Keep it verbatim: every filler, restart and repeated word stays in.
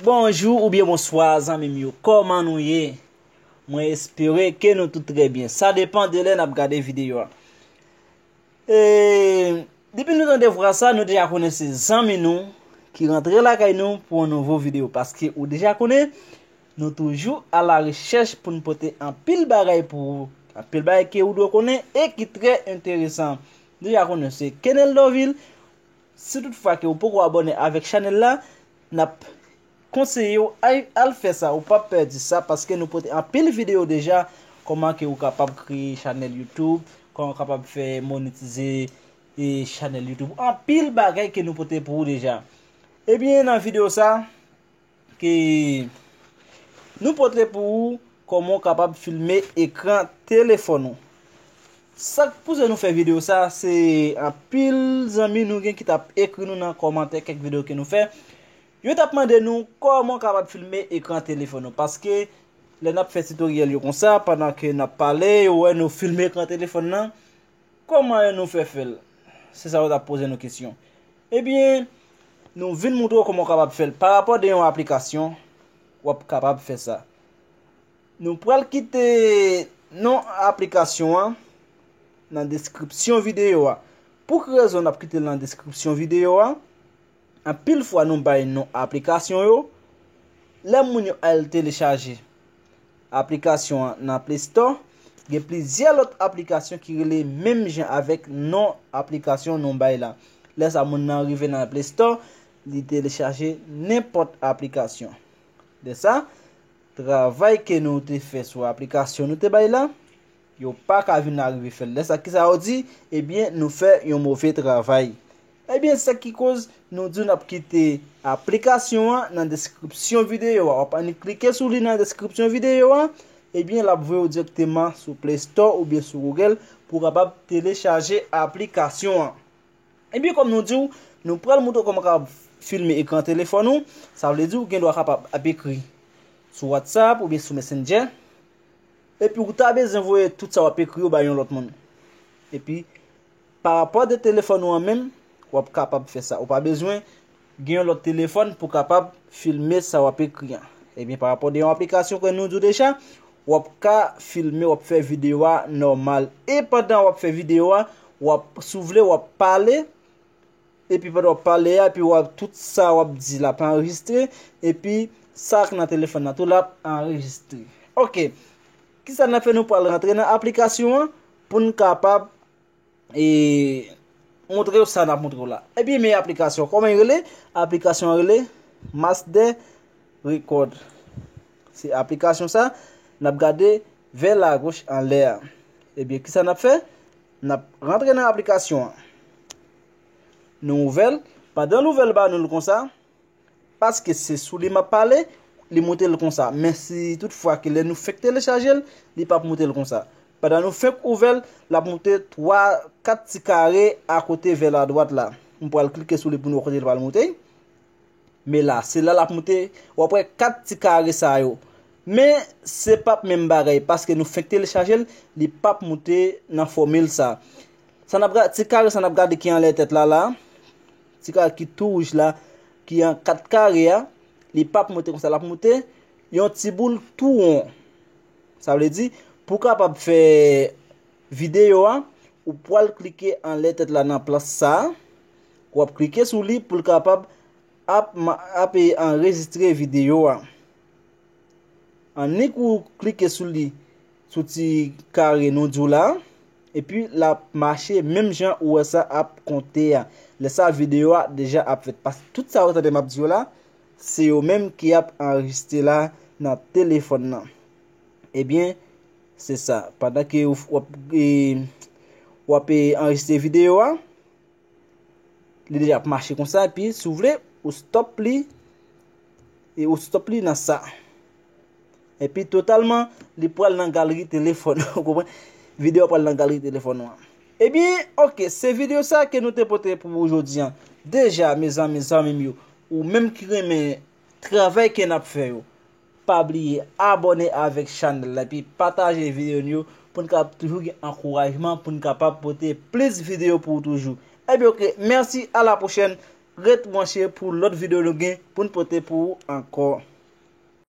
Bonjou oubyen bonswa zanmi m yo, kòman nou ye? Mwen espere ke nou tout trè byen. Sa depan de lè n ap gade videyo a. E depi nou tande vwa sa, nou deja konnen se zanmi nou ki rantre lakay nou pou yon nouvo videyo. Paske ou deja konnen, nou toujou a la rechèch pou n pote anpil bagay pou ou. Anpil bagay ke ou dwe konnen e ki trè enteresan. Deja konnen se Kenel Dorvil. Si toutfwa ke ou poko abòne avèk chanèl la, n ap konseye w al, al fè sa, ou p ap pèdi sa, paske nou pote anpil videyo deja, kòman ke ou kapab kreye chanèl YouTube, kòman ou kapab fè monetize e chanèl YouTube, anpil bagay ke nou pote pou ou deja. Ebyen, nan videyo sa, ke nou pote pou ou kòman w kapab filme ekran telefòn ou. Sa k pouse nou fè videyo sa, se anpil zanmi nou gen ki t ap ekri nou nan kòmantè kèk videyo ke nou fè. Yo t ap mande nou kòman w kapab filme ekran telefòn ou. Paske lè n ap fè titoryèl yo konsa, pandan ke n ap pale, yo wè nou filme ekran telefòn nan. Kòman nou fè fè l? Se sa yo t ap poze nou kesyon. Ebyen, nou vin montre w kòman w kapab fè l. Parapò de yon aplikasyon, w ap kapab fè sa. Nou pral kite non aplikasyon an nan deskripsyon videyo a. Pou ki rezon n ap kite l nan deskripsyon videyo a? Anpil fwa nou bay non aplikasyon yo, lè moun yo al telechaje aplikasyon an nan Play Store, gen plizyè lòt aplikasyon ki rele menm jan avèk non aplikasyon nou bay la. Lè sa moun nan rive nan Play Store, li telechaje nenpòt aplikasyon. De sa, travay ke nou te fè sou aplikasyon nou te bay la, yo pa ka vin arive fè l. Lè sa, kisa yo di? Ebyen, nou fè yon move travay. Ebyen, se sa ki koz nou di w n ap kite aplikasyon an nan deskripsyon videyo a. W ap annik klike sou li nan deskripsyon videyo a. Ebyen, l ap voye w dirèkteman sou Play Store oubyen sou Google pou w kapab telechaje aplikasyon an. Ebyen, kòm nou di w, nou pral montre w kòman w kapab filme ekran telefòn ou. Sa vle di w gen dwa kapab ap ekri sou WhatsApp oubyen sou Messenger. Epi ou ta bezwen voye tout sa w ap ekri yo bay yon lòt moun. Epi, parapò de telefòn ou an menm, w ap kapab fè sa. Ou pa bezwen gen yon lòt telefòn pou kapab filme sa w ap ekri an. Ebyen, parapò de yon aplikasyon ke nou di w deja, w ap ka filme, w ap fè videyo a nòmal. E pandan w ap fè videyo a, w ap, si w vle, w ap pale, epi pandan w ap pale a, epi w ap, tout sa w ap di l ap anrejistre, epi sa k nan telefòn nan tou l ap anrejistre. Oke. Kisa n ap fè? Nou pral rantre nan aplikasyon an pou n kapab e montre w sa n ap montre w la. Ebyen, men aplikasyon, kòman l rele? Aplikasyon an rele Master Record. Se aplikasyon sa, n ap gade vè lagoch anlè a. Ebyen, kisa n ap fè? N ap rantre nan aplikasyon an. Nou ouvè l. Pandan l ouvè l ba nou l konsa, paske se sou li m ap pale, li montre l konsa. Men si tout fwa ke lè nou fenk telechaje l, li p ap montre l konsa. Pandan nou fenk ouvè l, l ap montre twa, kat ti kare akote vè l adwat la. M pral klike sou li pou nou wè kote l pral montre. Men la, se la l ap montre, w ap wè kat ti kare sa yo. Men se p ap menm bagay, paske nou fenk telechaje l, li p ap montre nan fòmil sa. Sa n ap ga-, ti kare sa n ap gade ki anlè tèt la la, ti kare ki tou wouj la, ki an kat kare a, li p ap montre konsa, l ap montre yon ti boul tou won. Sa vle di, pou w kapab fè videyo a, ou pral klike anlè tèt la nan plas sa a, w ap klike sou li pou l kapab ap, ap anrejistre videyo a. Annik ou klike sou li, sou ti kare nou di w la, epi l ap mache menm jan ou wè sa ap konte a. Lè sa videyo a deja ap fèt. Paske tout sa ou tande m ap di yo la, se yo menm ki ap anrejistre la nan telefòn nan. Ebyen, se sa. Pandan ke w ap, e, w ap, e, anrejistre videyo a, li deja ap mache konsa, epi si w vle, ou stop li, e ou stop li nan sa. Epi totalman, li pral nan galri telefòn ou, ou konprann? Videyo a pral nan galri telefòn ou an. Ebyen, oke, se videyo sa ke nou te pote pou ou jodi an. Deja, mezanmi, zanmi m yo, ou menm ki renmen travay ke n ap fè yo, pa bliye abòne avèk chanèl la, epi pataje videyo n yo pou n kapab toujou gen ankourajman, pou n kapab pote plis videyo pou ou toujou. Ebyen, oke, mèsi, a la pwochèn. Ret branche pou lòt videyo nou gen pou n pote pou ou ankò.